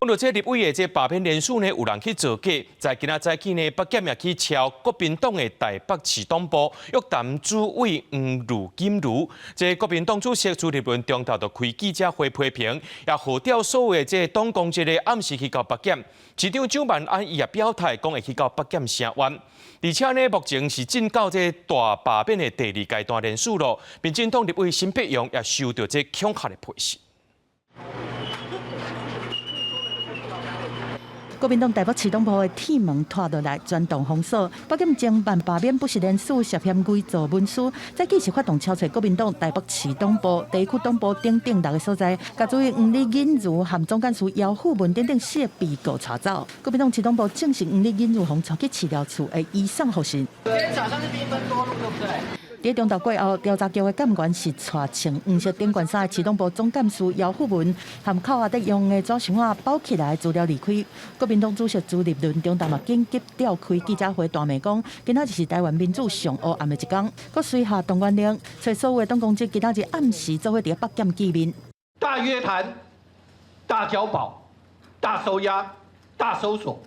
講到這立委的這罷免連署呢，有人去造假，在今仔早起呢，北檢也去敲國民黨的台北市黨部，約談主委黃呂錦茹。這國民黨主席朱立倫中晝就開記者會批評，也號召所有的這黨公職的暗時去到北檢。市長蔣萬安伊也表態講會去到北檢聲援。而且呢，目前是進到這大罷免的第二階段連署咯。民進黨立委沈伯洋也收到這恐嚇的批信。國民黨台北市黨部的鐵門拖落來，全棟封鎖。北檢偵辦罷免不實連署涉嫌偽造文書，再繼續發動敲揣國民黨台北市黨部、地區黨部等等六个所在，共主委黃呂錦茹和總幹事姚富文等等四个被告帶走。國民黨市黨部證實黃呂錦茹予帶去市調處的移送予信。今天早上是兵分多路，對不對？佇中晝過後，調查局的幹員是帶穿黃色頂懸衫的市黨部總幹事姚富文，和扣押佇用的紙箱仔包起來資料離開。國民黨主席朱立倫中晝嘛緊急召開記者會，大罵講，今仔日是台灣民主上烏暗的一天。閣隨下動員令，揣所有的黨公職今仔日暗時做伙佇北檢見面。大約談、大交保、大收押、大搜索，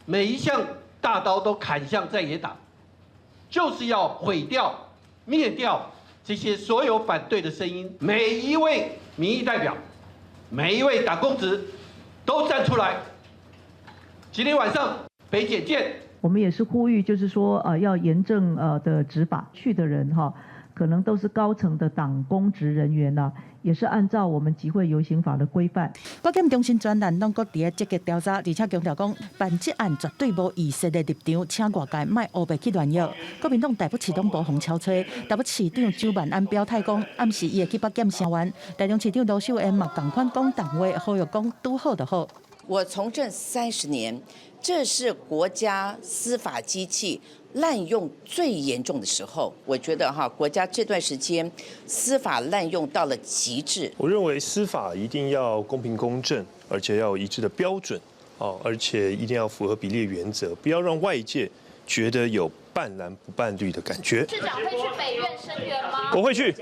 每一項大刀都砍向在野黨，就是要毀掉、滅掉這些所有反對的聲音。每一位民意代表、每一位黨公職都站出來。今天晚上北檢見。我們也是呼籲，就是說，要嚴正的執法，去的人哈，可能都是高層的黨公職人員啦，也是按照我們集會遊行法的規範。北檢中心專案攏閣佇咧積極調查，而且強調講，辦這案絕對無預設的立場，請外界莫烏白去亂藥。國民黨台北市黨部予敲揣，台北市長蔣萬安表態講，暗時伊會去北檢聲援。台中市長盧秀燕嘛仝款講重話，呼籲講拄好就好。我從政30年，這是國家司法機器濫用最嚴重的時候。我覺得哈，國家這段時間司法濫用到了極致。我認為司法一定要公平公正，而且要有一致的標準，哦，而且一定要符合比例原則，不要讓外界覺得有半藍不半綠的感覺。市長會去北院聲援嗎？我會去。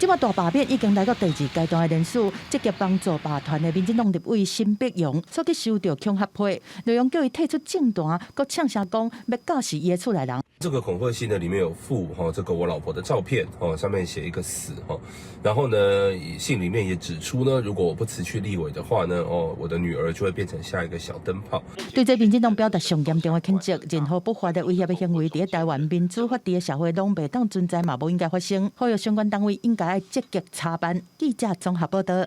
這擺大罷免已經來到第二階段的連署，積極幫助罷團的民進黨立委沈伯洋，煞去收著恐嚇批，內容叫伊退出政壇，閣嗆聲講欲教死伊的厝內人。這個恐嚇信呢，裡面有附哈這個我老婆的照片，哦，上面寫一個死哈，然後呢，信裡面也指出呢，如果我不辭去立委的話呢，哦，我的女兒就會變成下一個小燈泡。對這民進黨表達上嚴重的譴責，任何不法的威脅的行為，佇台灣民主法治的社會攏袂當存在，嘛無應該發生。呼籲相關單位應該愛積極查辦。記者綜合報道。